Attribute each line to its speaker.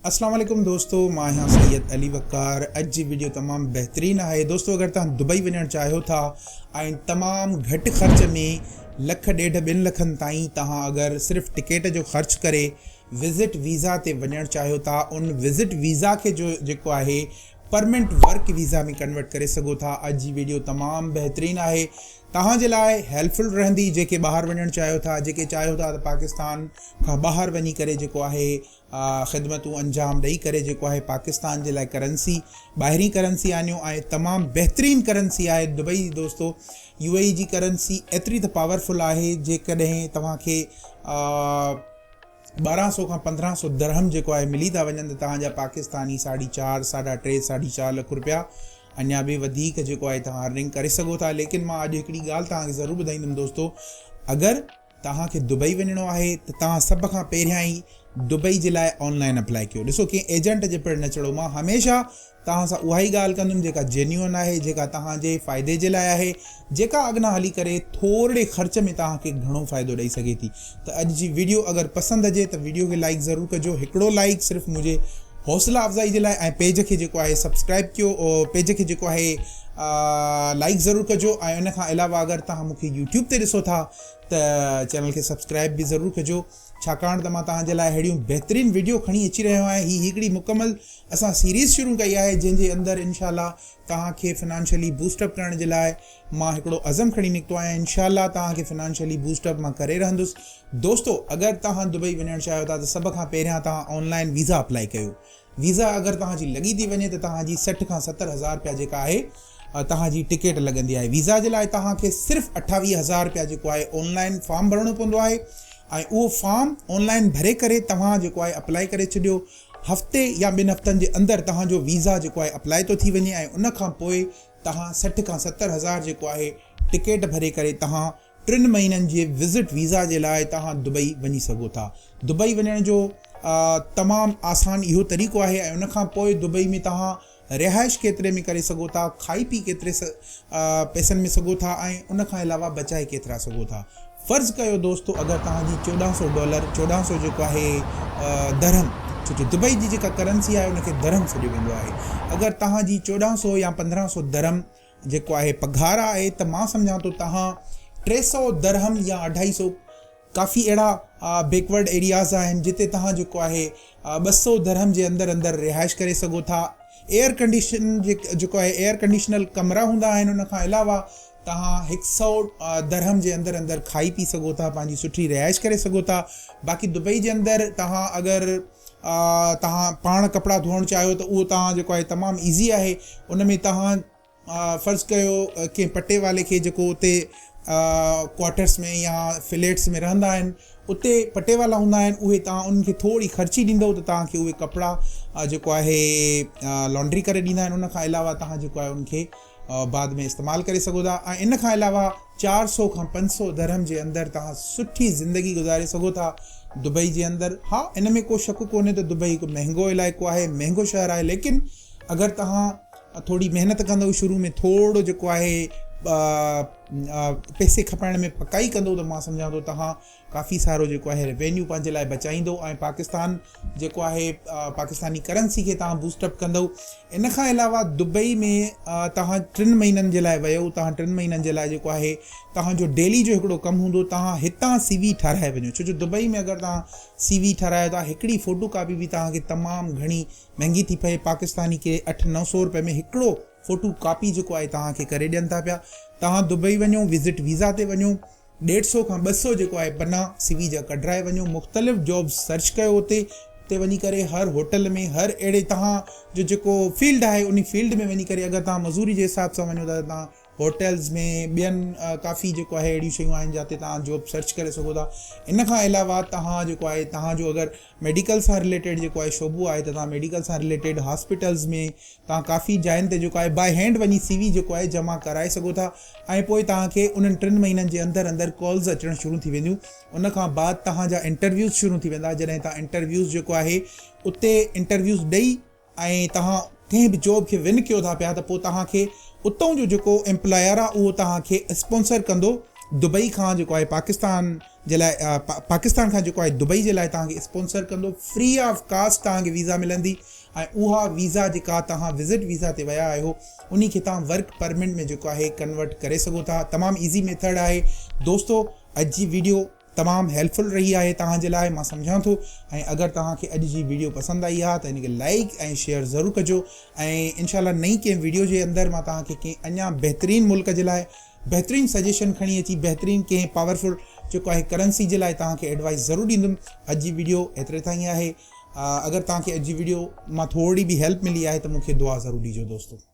Speaker 1: اسلام عليڪم دوستو مان آهيان سيد علي وقار اڄ جي ويڊيو تمام بهترين آهي دوستو اگر توهان دبئي وڃڻ چاهيو ٿا ۽ تمام گهٽ خرچ ۾ لک ڏيڍ ٻن لکن تائين توهان اگر صرف ٽڪيٽ جو خرچ ڪري وزٽ ويزا تي وڃڻ چاهيو ٿا ان وزٽ ويزا کي جو جيڪو آهي پرمنٽ ورڪ ويزا ۾ ڪنورٽ ڪري سگهو ٿا اڄ جي ويڊيو تمام بهترين آهي توهان جي لاء هيلپ فل رهندي جيڪي ٻاهر وڃڻ چاهيو ٿا جيڪي چاهيو ٿا ته پاڪستان کان ٻاهر وڃي ڪري جيڪو آهي خدمتون انجام ڏئي ڪري جيڪو آهي پاڪستان جي لاء ڪرنسي ٻاهرين ڪرنسي آنيو ۽ تمام بهترين ڪرنسي آهي دبئي دوستو يو اي اي جي ڪرنسي ايتري ته پاورفل آهي جيڪڏهن توهان کي 1200 کان 1500 درهم جيڪو آهي ملي ٿا وڃن ته توهان جا پاڪستاني ساڍي چار ساڍا ٽي ساڍي چار لک روپيا اڃا به وڌيڪ جيڪو آهي توهان ارننگ ڪري سگهو ٿا ليڪن مان اڄ هڪڙي ڳالهه توهان کي ضرور ٻڌائيندم دوستو اگر توهان کي دبئي وڃڻو آهي ته توهان سڀ کان پهريان ئي دبئي جي لاء آن لائن اپلائي ڪيو ڏسو ڪنهن ايجنٽ جي پڙ نه چڙهو مان هميشه توهان سان اها ئي ڳالهه ڪندم جيڪا جينيون آهي جيڪا توهان جي فائدي جي لاء آهي جيڪا اڳنا هلي ڪري ٿورڙي خرچ ۾ توهان کي گهڻو فائدو ڏئي سگهي ٿي ته اڄ جي ويڊيو اگر پسند اچي ته ويڊيو کي لائڪ ضرور ڪجو هڪڙو لائڪ صرف منهنجي حوصلا افزائي جي لاء ۽ پيج کي جيڪو آهي سبسڪرائب ڪيو پيج کي جيڪو آهي لائڪ ضرور ڪجو ۽ ان کان علاوه اگر توهان مون کي يوٽيوب تي ڏسو ٿا ته چينل کي سبسڪرائب به ضرور ڪجو ڇاڪاڻ ته مان توهان جي لاء اهڙيون بهترين ويڊيو کڻي اچي رهيو آهيان هي هڪڙي مڪمل اسان سيريز شروع ڪئي آهي جنهن جي اندر انشاء الله توهان کي فنانشلي بوسٽ اپ ڪرڻ جي لاء مان هڪڙو عزم کڻي نڪتو آهيان انشاء الله توهان کي فنانشلي بوسٽ اپ مان ڪري رهندس دوستو اگر توهان دبئي وڃڻ چاهيو ٿا ته سڀ کان پهريان توهان آن لائن ويزا اپلائي ڪيو ويزا اگر توهان جي لڳي ٿي وڃي ته توهان جي 60 کان 70 هزار رپيا جيڪا آهي توهان جي ٽڪيٽ لڳندي آهي ويزا جي لاء توهان کي صرف 28 هزار رپيا جيڪو آهي آن لائن فارم ڀرڻو پوندو آهي ۽ اهو فارم آن لائن ڀري ڪري توهان جيڪو آهي اپلائي ڪري ڇڏيو هفتي يا ٻن هفتن جي اندر توهان جو ويزا جيڪو آهي اپلائي ٿو ٿي وڃي ۽ ان کان پوء توهان 60 کان 70 هزار جيڪو آهي ٽڪيٽ ڀري ڪري توهان ٽن مهينن جي وزٽ ويزا جي لاء توهان دبئي وڃي سگهو ٿا. دبئي وڃڻ جو تمام آسان اهو طريقو آهي ۽ ان کان پوء دبئي ۾ توهان رهائش ڪيتري ۾ ڪري سگهو ٿا، کائي پي ڪيتري پئسن ۾ سگهو ٿا ۽ ان کان علاوه بچائي ڪيترا سگهو ٿا. فرض ڪيو دوستو اگر توهان جي 14 سو ڊالر، 14 سو جيڪو آهي درهم، ڇو جو دبئي جي جيڪا ڪرنسي آهي ان کي درهم سڏيو ويندو آهي، اگر توهان جي 14 سو يا 15 سو درهم جيڪو آهي پگهار آهي ته مان سمجهان ٿو توهان 300 درهم يا اڍائي سو ڪافي اهڙا بيڪورڊ ايرياز آهن جتي توهان جيڪو آهي 200 درهم جي اندر اندر رهائش ڪري سگهو ٿا ايئر ڪنڊيشن جيڪو آهي ايئر ڪنڊيشنل ڪمرا هوندا آهن ان کان علاوه توهان 100 درهم جي اندر اندر کائي پي سگهو ٿا پنهنجي سٺي رهائش ڪري سگهو ٿا باقي دبئي جي اندر توهان اگر توهان پاڻ ڪپڙا ڌوئڻ چاهيو ته اهو توهان جيڪو آهي تمام ايزي آهي ان ۾ توهان فرض ڪيو ڪنهن پٽيوالي کي جيڪو اتي ڪوارٽرس ۾ يا فليٽس ۾ رهندا آهن اتي پٽيوالا هوندا آهن اهي توهان انهن کي ٿوري خرچي ڏيندو ته توهان کي اهي ڪپڙا جيڪو آهي لانڊري ڪري ڏيندا آهن ان کان علاوه توهان جيڪو آهي ان کي بعد ۾ استعمال ڪري سگهو ٿا ۽ ان کان علاوه 400 کان 500 درهم جي اندر توهان سٺي زندگي گذاري سگهو ٿا دبئي جي اندر. ها ان ۾ ڪو شڪ ڪونهي ته دبئي هڪ مهنگو علائقو آهي، مهنگو شهر آهي ليڪن اگر توهان ٿوري محنت ڪندو شروع ۾ ٿورو جيڪو آهي پئسي کپائڻ ۾ پڪائي ڪندو ته مان سمجهان ٿو توهان ڪافي سارو جيڪو آهي ريونيو پنهنجي لاء بچائيندو ۽ پاڪستان جيڪو آهي پاڪستاني ڪرنسي کي توهان بوسٽ اپ ڪندو ان کان علاوه دبئي ۾ توهان ٽن مهينن جي لاء ويو توهان ٽن مهينن جي لاء جيڪو آهي توهان جو ڊيلي جو هڪڙو ڪم هوندو توهان هتان سي وي ٺاراهي وڃو ڇو جو دبئي ۾ اگر توهان سي وي ٺاراهيو ٿا هڪڙي فوٽو ڪاپي به توهان کي تمام گهڻي مهنگي ٿي پئي پاڪستاني ڪي اٺ نو سو روپئي ۾ هڪڙو فوٽو ڪاپي جيڪو آهي توهان کي ڪري ڏين ٿا پيا توهان دبئي وڃو وزٽ ويزا تي وڃو ڏيڍ سو کان ٻه سو جيڪو آهي پنا سي وي جا ڪڍرائي وڃو مختلف جابس سرچ ڪيو اتي اتي وڃي ڪري هر هوٽل ۾ هر اهڙي توهان جو جيڪو فيلڊ آهي انهي فيلڊ ۾ وڃي ڪري اگر توهان مزوري جي حساب سان وڃو ٿا ته توهان هوٽلز ۾ ٻين ڪافي جيڪو آهي اهڙيون شيون آهن جاتي توهان جاب سرچ ڪري سگهو ٿا ان کان علاوه توهان جيڪو آهي توهان جو اگر ميڊيڪل سان رليٽيڊ جيڪو آهي شعبو آهي ته توهان ميڊيڪل سان رليٽيڊ هاسپيٽلز ۾ توهان ڪافي جاين تي جيڪو آهي باء هينڊ وڃي سي وي جيڪو آهي جمع ڪرائي سگهو ٿا ۽ پوء توهان کي انهن ٽن مهينن جي اندر اندر ڪالز اچڻ شروع ٿي وينديون ان کان بعد توهان جا انٽرويوز شروع ٿي ويندا جڏهن توهان انٽرويوز جيڪو آهي اتي انٽرويوز ڏئي ۽ توهان ڪنهن به جاب کي ون ڪيو ٿا پيا ته پوء توهان کي اتئون جو جيڪو ايمپلائر آهي اهو توهان کي اسپانسر ڪندو دبئي کان جيڪو آهي پاڪستان جي لاء پاڪستان کان جيڪو آهي دبئي جي لاء توهان کي اسپانسر ڪندو فري آف ڪاسٽ توهان کي ويزا ملندي ۽ اها ويزا جيڪا توهان وزٽ ويزا تي ويا آهيو انهي کي توهان ورڪ پرمٽ ۾ جيڪو آهي ڪنورٽ ڪري سگهو ٿا تمام ايزي ميٿڊ آهي دوستو اڄ جي ويڊيو تمام هيلپ فل رهي آهي توهان جي لاء مان سمجهان ٿو ۽ اگر توهان کي اڄ جي ويڊيو پسند آئي آهي ته ان کي لائيڪ ۽ شيئر ضرور ڪجو ۽ انشاء الله نئين ڪنهن ويڊيو جي اندر مان توهان کي ڪنهن اڃا بهترين ملڪ جي لاء بهترين سجيشن کڻي اچي بهترين ڪنهن پاورفل جيڪو آهي ڪرنسي جي لاء توهان کي ايڊوائس ضرور ڏيندم اڄ جي ويڊيو ايتري تائين آهي اگر توهان کي اڄ جي ويڊيو مان ٿوري به هيلپ ملي آهي ته مون کي دعا ضرور ڏجو دوستو.